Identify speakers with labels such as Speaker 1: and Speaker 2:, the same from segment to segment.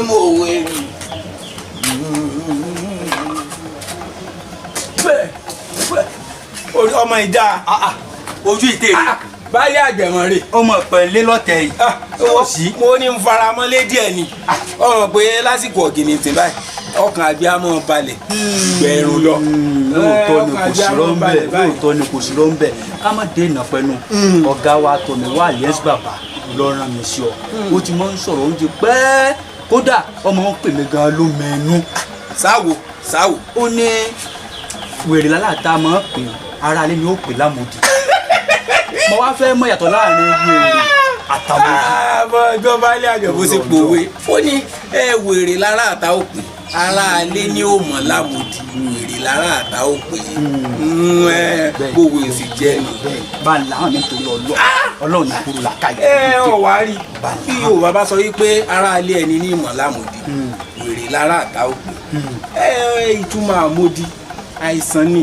Speaker 1: Mòwe ni. Ọmọ ìjà.
Speaker 2: Ojú ìtèrè.
Speaker 1: Baálé àgbẹ̀mọ̀ rè.
Speaker 2: Ọmọ pẹ̀lẹ́ lọ́tẹ̀ yìí.
Speaker 1: Mo ní n faramọ́lé díẹ̀ ni. Ọmọ pé lásìkò ọ̀gìnì tì báyìí, ọkàn àgbẹ̀ á mọ̀ balẹ̀ gbẹ̀rún lọ.
Speaker 2: Lóòótọ́ ni kò sí rọ́ńbẹ́, lóòótọ́ ni kò sí rọ́ńbẹ́. Ká má dé ìnà pẹ́nu. Ọ̀gá wa tọ̀mí wá àlẹ́sì bàbá lọ rán mi sí ọ. Ó ti máa ń sọ̀rọ̀ oúnjẹ pẹ́, kódà ọmọ ń pè mí gan ló mẹ́nu.
Speaker 1: Sáwo sáwo.
Speaker 2: Ó ní wèrè lálàtà máa ń pè, ara ilé ni ó pè lámòdì. Mo wá fẹ́ mọ̀ yàtọ̀ láàrin wèrè àtàmòdì.
Speaker 1: Àbọ̀ ẹgbẹ́ baálé àjọ bó ṣe pòwe. Ó ní ẹ wèrè lára àtà ó pè, ara alé ní ó mọ̀ lámòdì, wèrè lára àtà ó pè. Gbogbo èsì jẹ́ nu.
Speaker 2: Bá ń làwọn mi torí Ọlọ́run ní kúrú làkàyè.
Speaker 1: Ẹ ọ wá rí bí Yorùbá bá sọ wípé ara alé ẹni ní ìmọ̀ lámòdì, wèrè lára àtà ó pè. Ẹ ìtumọ̀ àmòdì àìsàn ni,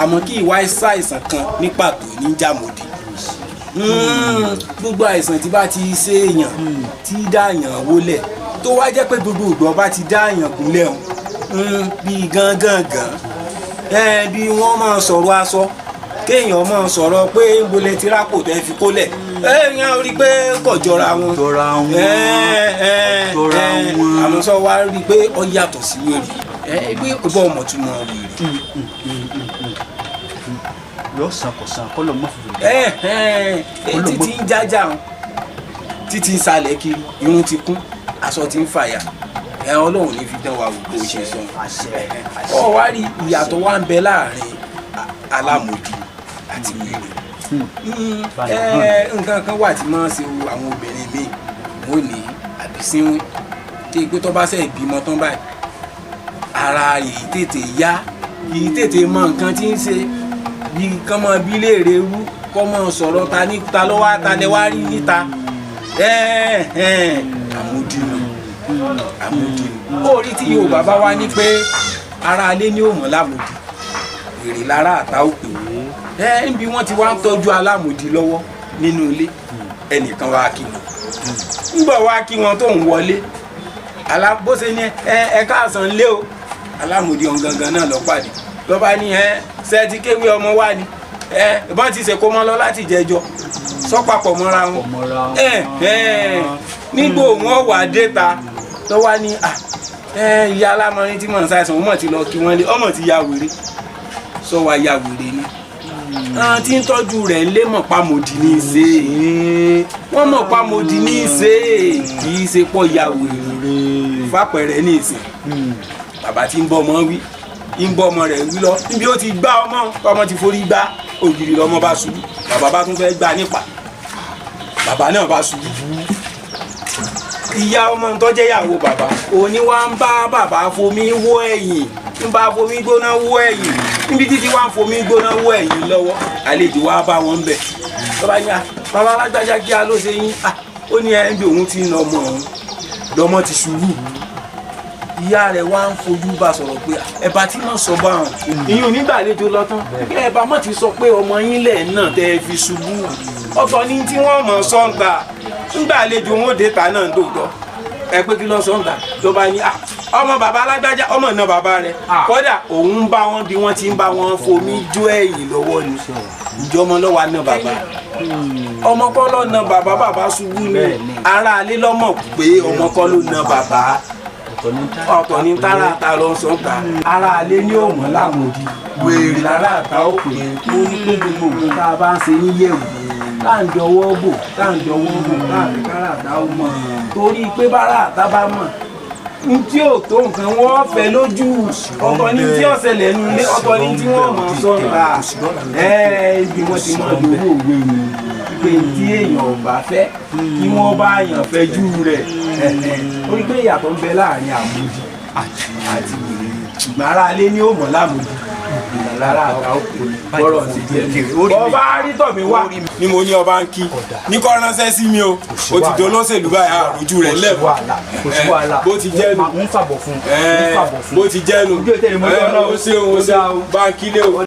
Speaker 1: àmọ́ kí ìwà àìsàn kan ní pàtó ní jàmòdì. Gbogbo àìsàn tí bá ti ṣe èèyàn tí dáàyàn wólẹ̀, tó wá jẹ́ pé gbogbo ìgbọ́ bá ti dáàyàn kúnlẹ̀ ọ̀hún, bíi gángangan, bí wọ́n máa sọ̀rọ̀ aṣọ, kéèyàn máa sọ̀rọ̀ pé nbolẹ̀ tí rápò tẹ́ fi kólẹ̀, èèyàn rí i pé kò jọra wọn.
Speaker 2: Jọra wọn. Jọra wọn.
Speaker 1: Àmọ́ sọ wá rí i pé ó yàtọ̀ sí wèrè, bí ọba ọmọ tún mọ wèrè.
Speaker 2: Yóò sàn kò sàn kọ́ ló mọ̀ fún mi.
Speaker 1: Títí ń jájà ń títí ń salẹ̀ kiri, irun ti kún, aṣọ ti ń fàyà. Ẹ Ọlọ́run ní fi dán wa wò bó ṣe sọ. Ọ wá rí ìyàtọ̀ wá ń bẹ láàrin alámòdì àti wèrè. Nǹkan kan wà tí máa ń ṣe àwọn obìnrin míì, wọn ò ní àbísínwín tí pé tó bá ṣe ìbímọ tán báyìí, ara yìí tètè yá, kì í tètè mọ nǹkan tí ń ṣe, bí kán mọ bí léèrè rú, kọ́ mọ sọ̀rọ̀ ta ní ta ló wá, ta lẹ wá rí níta. Àmódìnú àmódìnú. Ó rí tí Yorùbá bá wá ní pé ara alé ní òmò lámòdì, wèrè lára àtà òpè. Ẹ níbi wọ́n ti wá ń tọ́jú alámòdì lọ́wọ́ nínú ilé, ẹnìkan wá kí wọn, ńgbọ̀ wá kí wọn tó ń wọlé, bó ṣe ní ẹ káàsán lé o, alámòdì ọ̀hún gangan náà lọ pàdé, lọ́ba ní ẹ ṣe ti kéwé ọmọ wa ni ẹ ìbọn ti ṣe kó mọ́ lọ láti jẹjọ sọ́pàpọ̀ mọ́ra wọn. Nígbò wọn wà déta lọ́wọ́ ní ìyá alámọrin tí mò ń ṣàìsàn, ọmọ ti lọ kí wọ́n lé, ọmọ ti ya wèrè, sọ wa ya wèrè ni. Àwọn tí ń tọ́jú rẹ̀ ń lé mọ̀ pamòdì ní í ṣe, wọ́n mọ̀ pamòdì ní í ṣe, kì í ṣe pọ̀ ya wèrè. Fàpẹ̀rẹ̀ ní ìsìn, bàbá tí ń bọ́ ọmọ wí, ń bọ́ ọmọ rẹ̀ wí lọ, níbi ó ti gbá ọmọ, ọmọ ti forí gbá ògiri, lọmọ bá ṣubú. Bàbá bá tún fẹ́ gbá nípa, bàbá náà bá ṣubú. Ìyá ọmọ tó jẹ́ ìyàwó bàbá òní wá ń bá bàbá fomi wó ẹ̀yìn, ń bá fomi gbóná wó ẹ̀yìn. Níbi títí wá ń fomi gbóná wó ẹ̀yìn lọ́wọ́, àlejò wá bá wọn bẹ̀. Bàbá ní à, bàbá alágbájá, kí a ló ṣe yín? Ó ní ẹ ń bí òun ti ń lọ ọmọ òun lọmọ ti ṣubú. Ìyá rẹ̀ wá ń fojú bá sọ̀rọ̀ pé ẹ̀bà tí mọ̀ sọ bá hàn ìyún nígbàlejò lọ tán, ẹ̀bà mọ̀ ti sọ pé ọmọ yín lẹ̀ náà tẹ́ ẹ fi ṣubú. Ọ̀tọ̀ ní tí wọ́n mọ̀ sọ́ǹtà ńgbàlejò wọn ò dé ta náà dòótọ́. Ẹ pé kí lọ sọ́ǹtà ló bá ní ọmọ bàbá alágbájá, ọmọ náà bàbá rẹ̀, kódà òun ń bá wọn bí wọ́n ti ń bá wọn fomi jó ẹ̀yìn lọ́wọ́ ni. Ìjọmọ lọ́wọ́ náà bàbá ọmọ kọ́ ló na bàbá, bàbá ṣubú ni. Ara alẹ́ lọ́mọ̀ pé ọmọ kọ́ ló na bàbá, ọ̀tọ̀ ní tààràtà lọ sọ ta. Ara alẹ́ ní òmò lámòdì, wèrè lára àtà òpè. Ó ní pé gbogbo nǹkan tá a bá ń ṣe níyẹ̀wò, tá à ń dọwọ́ bò, tá à ń dọwọ́ bò, tá à fi kára àtà ó mọ̀, torí pé bára àtà bá mọ̀ n tí ò tó nǹkan, wọ́n fẹ́ lójú. Ọ̀tọ̀ ní tí ọ̀sẹ̀ lẹ́nu ilé, ọ̀tọ̀ ní tí wọ́n mọ̀ sọ́ta. Ibi wọ́n ti mọ̀ lówó òwe ni pé tí èèyàn ò bá fẹ́ kí wọ́n bá yàn fẹ́jú rẹ̀. Orí pé ìyàtọ̀ ń bẹ láàrin àmójì àti wèrè, ṣùgbọ́n ara alé ní òmò lámòjì, lára àtà òkè bọ́rọ̀ ti jẹ́. Ọba arítọ̀ mi wá ni mo ní ọba ń kí ní kọ́ ránṣẹ́ sí mi o. O ti dolóṣèlú báyìí, àròjù rẹ̀ lẹ́bù. Bó ti jẹ́ nu,
Speaker 2: ń fàbọ̀ fún
Speaker 1: bó ti jẹ́ nu, ó ṣeun, ó ṣeun, bá ń kílé o.